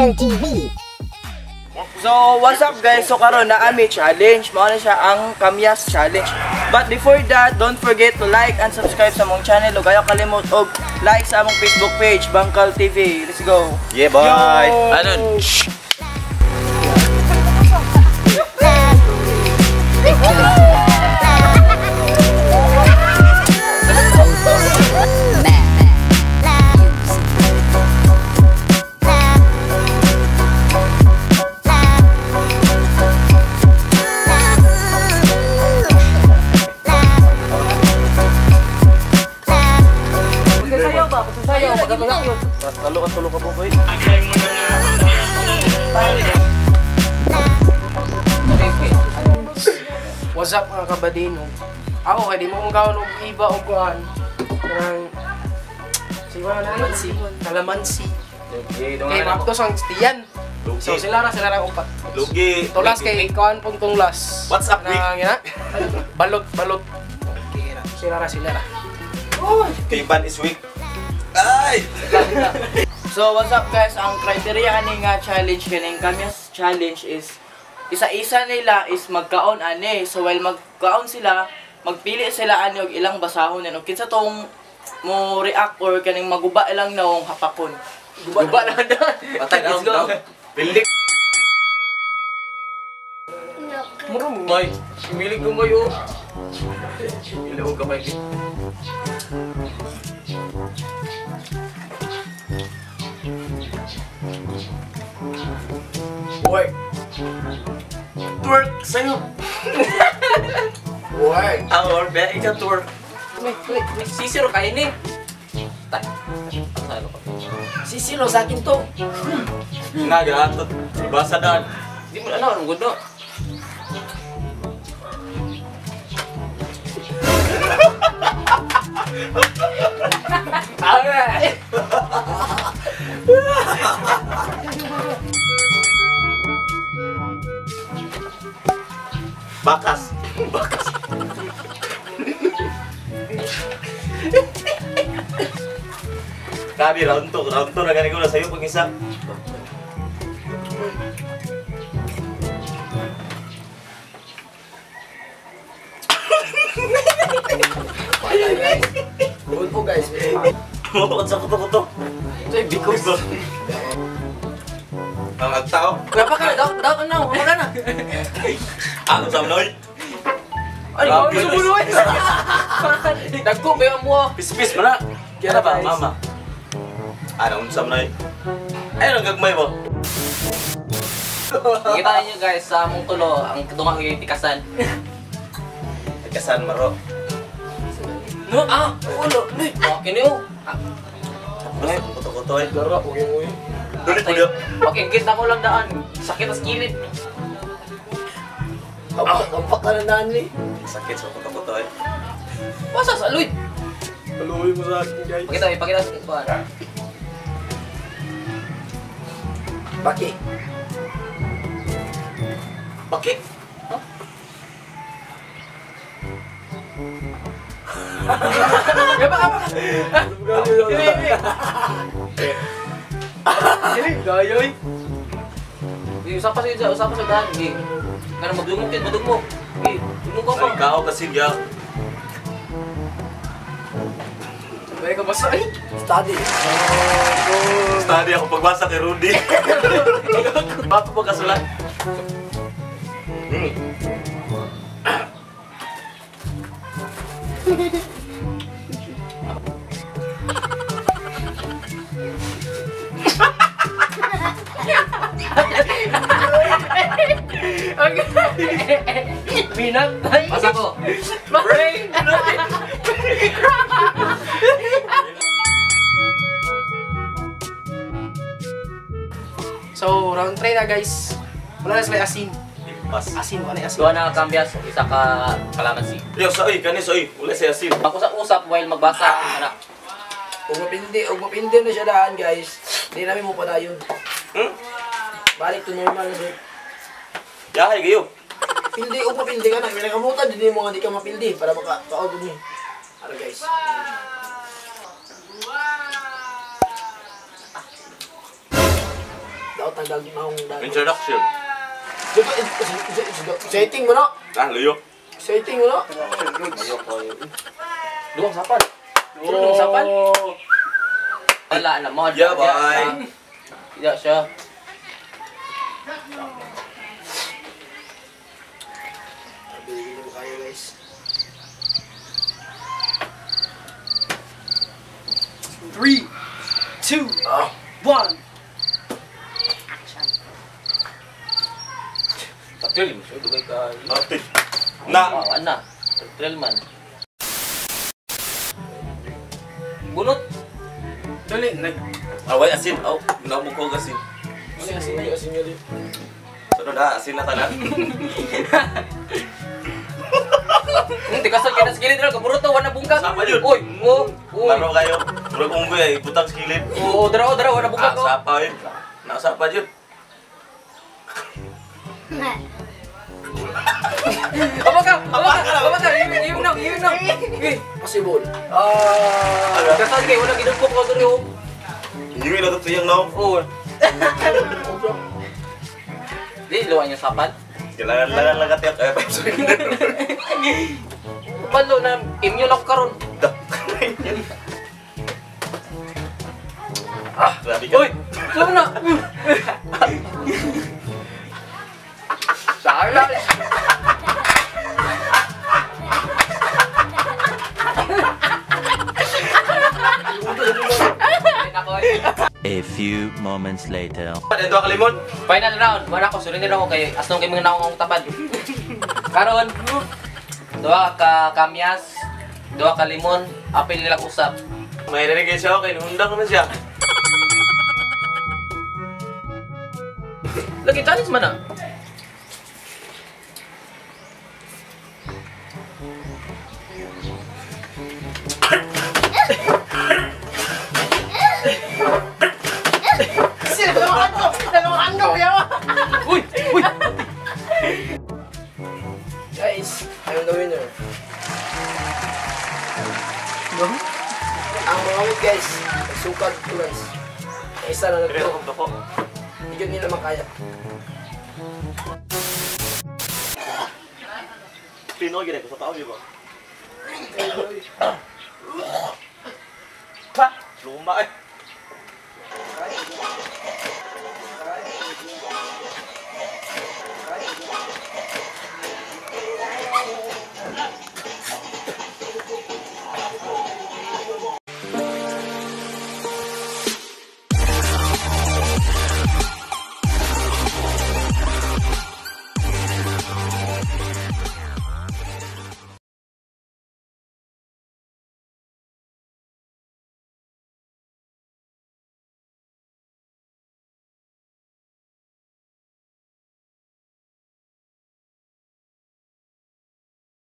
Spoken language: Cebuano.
Bangkal TV. So, what's up guys? So, karon na ami challenge. Mao na siya ang Kamyas Challenge. But before that, don't forget to like and subscribe sa among channel. Ug ayaw kalimot og like sa among Facebook page, Bangkal TV. Let's go! Yeah, bye! Anon! Talo ka, tulo ka po ko eh. What's up mga kabadino? Ako kay di mo kong gawin og iba og kuan. Kanang siwa na lang si kalamansi. Kay maptos ang tiyan. So sila ra upat. Lugi. Tulas kay kuan pong tunglas. What's up, Vic? Nang balot balot. Okay ra. Sila ra. Kay Ban is weak. Ay! So, what's up guys? Ang criteria ani nga challenge kaning Kamyas Challenge is isa-isa nila is magkaon ani. So, while magkaon sila, magpili sila ani og ilang basahon and kinsa tong mo react or kaning maguba ilang naong hapakon. Guba na na. Patay Let's go. Pildik. Muro mo. Imilig ko mayo. Ilaw ka may. Work. Twerk sa'yo. Work. Ang orbe, ikaw twerk. May sisiro kayo ni. Sisiro sa akin to. Nagahatot. Ibasa daan. Di mo na anong gudo. Alright. Bakas. Bakas. Grabe, round 2. Round 2 na ganito na sa'yo pag isa. Good po guys. Mukod sa kuto-kuto. Ito ay because. Ang agtao. Kuya pa ka na, daw na, wala ka na. Ang samnoy. Ay, Grabe. sumuloy. Dagko ba yung mo? Pis-pis mo na. Kaya na ba, mama? Ano, ang samnoy? Ayun ang gagmay mo. Kita niyo guys sa among tulo ang dungang tikasan. Tikasan maro. No, ah, ulo. Okay niyo. Basta kuto-kuto eh. Gara, uy uy. Dulit mo diyo. Okay, git ako lang daan. Sakit sa kilid. Kampak ka na naan eh. Sakit sa kuto-kuto eh. Basta sa luid. Aluwi mo sa akin guys. Pakita, ipakita sa kuan. Baki. Baki. Kaya pa ka. Dili, gayoy. Usapan sa usapan sa daan. Gi. Kana magdungog kid, madungog. Gi, dungog ka pa. Ay, kao kasi niya. Sabay ka basa ay. Study. Study ako pagbasa kay Rudy. Papo ba kasulat? Binatay. Basa ko. Brain. So, round 3 na guys. Wala na sila asin. Pas. Asin, wala na asin. Duha na ka kambyas, isa ka kalamansi. Yo, sa oy, kani sa oy, wala siya asin. Pag-usap-usap while magbasa anak. Ug mapindi na siya daan guys. Hindi namin mo padayon. Hmm? Balik to normal na sir. Yahay kayo. Pildi ug mapildi ka na. May nakamutan din mo nga di ka mapildi para maka kaog ni. Ara guys. Daot ang gagawin dahil. Introduction. Setting mo na. Ah, luyo. Setting mo na. Duwang sapal. Duwang sapal. Wala na mo. Yeah, bye. Ya siya. Bili mo kayo guys. 3, 2, 1. Patrol mo siya, dugay ka. Ate. Na. Ah, ana. Patrol man. Bunot. Dali, nag... Away asin. Oh, namo ko asin. Asin na asin yun. So na asin na tanan. Kung tigasol kay sa gilid ra kaburuto wala bungkag. Sapa yun. Oy, oh, oy. Maro kayo. Murag unggoy ay butang sa gilid. Oo, dara, dara wala bungkag. Ah, sapa yun. Nakasapa yun. Aba ka, aba ka, aba ka. Yung na, yung na. Possible. Ah, tigasol kay wala gidugpok ko diri oh. Yung ina to siyang no. Oo. Di luwan yung sapal. Kailangan langan lang katiyak. Ay, sorry. Palo na immune ako karon. Ah, grabe ka. Uy, saan na? Sala. A few moments later. Ito ang limon. Final round. Wala ko surrender ako kay asnong kay mga naong tapad. Karon, duha ka kamyas, duha ka limon, apil nila usap. May narinig siya kay nundang naman siya. Lagi challenge man ah. Uy! Uy! Guys, I'm the winner. Ang mga wit guys, sukad ko guys. Isa na Pero nagto. akong dako. Hindi nila makaya. Pinoy gid ko sa tao, di ba? Luma eh.